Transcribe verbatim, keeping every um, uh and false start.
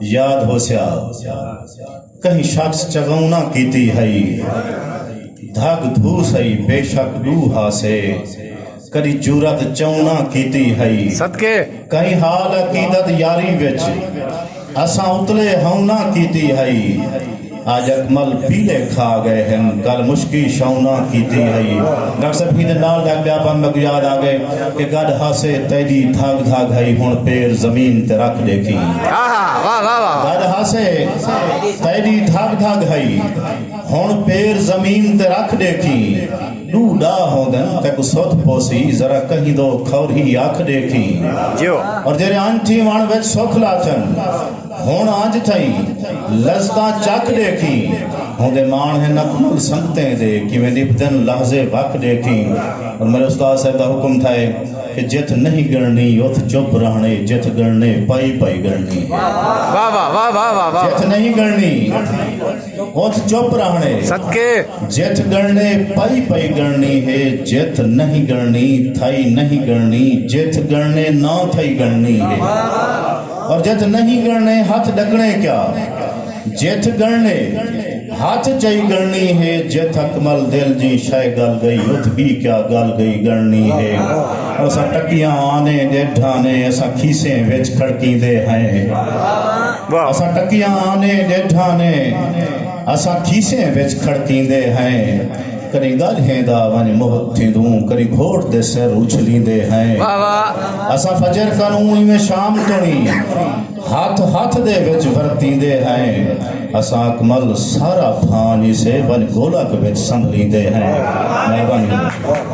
یاد ہوسیا، کہیں شخص چغاؤنا کیتی ہئی۔ دھڳ دھو سئی بے شک ݙو ہاسے، کݙی جرات چاؤنا کیتی ہئی۔ صدقے۔ کہیں حال عقیدت یاری وچ اساں اتلے ہاؤنا کیتی ہئی۔ اڄ اکمل پیلے کھا ڳئے ہن، کل مشکی شاؤنا کیتی ہئی۔ ڈاکٹر صاحب، ایندے نال دا ٻیا بند میکوں یاد آ ڳئے کہ گݙ ہاسے تیݙی دھڳ دھڳ ہئی، ہݨ پیر زمین تے رکھ ݙیکھیں۔ آہا، واہ، واہ، واہ۔ گݙ ہاسے تیݙی دھڳ دھڳ ہئی، ہݨ پیر زمین تے رکھ ݙیکھیں۔ ݙو ݙا ہوندن تیکوں ستھ پوسی، ذرا کہیں دو کھوری اکھ ݙیکھیں۔ جیو۔ اور جیڑھے انج تھیوݨ وچ سکھ لاتن، ہݨ انج تھئیں لذتاں چکھ ݙیکھیں۔ ہوندے ماݨ ہن اکمل سنگتیں دے، کیویں نبھدن لحظے وکھ ݙیکھیں۔ اور میرے استاد صاحب دا حکم تھئے کہ جتھ نہیں ڳݨݨی اتھ چپ رہݨے، جتھ ڳݨݨے پائی پائی ڳݨݨی۔ واہ، واہ، واہ، واہ، واہ، واہ۔ جتھ نہیں ڳݨݨی اتھ چپ رہݨے۔ صدقے۔ جتھ ڳݨݨے پائی پائی ڳݨݨی ہے، جتھ نہیں ڳݨݨی تھائی نہیں ڳݨݨی، جتھ ڳݨݨے نہ تھائی ڳݨݨی ہے۔ اور جتھ نہیں ڳݨݨے ہتھ ݙکݨے کیا، جتھ ڳݨݨے ہتھ چئی ڳݨݨی ہے، جتھ اکمل دل جیں شئے ڳل ڳئی، اتھ ٻی کیا ڳل ڳئی ڳݨݨی ہے۔ اساں ٹکیاں آنے ݙیڈھاں نے، اساں کھیسیں وچ کھڑکیندے ہیں۔ واہ۔ اساں ٹکیاں آنے ݙیڈھاں نے، اساں کھیسیں وچ کھڑکیندے ہیں۔ کݙی ڳالھیں دا ونڄ محب تھیندوں، کݙی گھوٹ دے سر اچھلیندے ہیں۔ واہ واہ۔ اساں فجر کنوں ایویں شام تݨی ہتھ ہتھ دے وچ ورتیندے ہیں۔ اساں اکمل سارا پھان اسے ونڄ گولک وچ سنبھلیندے ہیں۔ مہربانی۔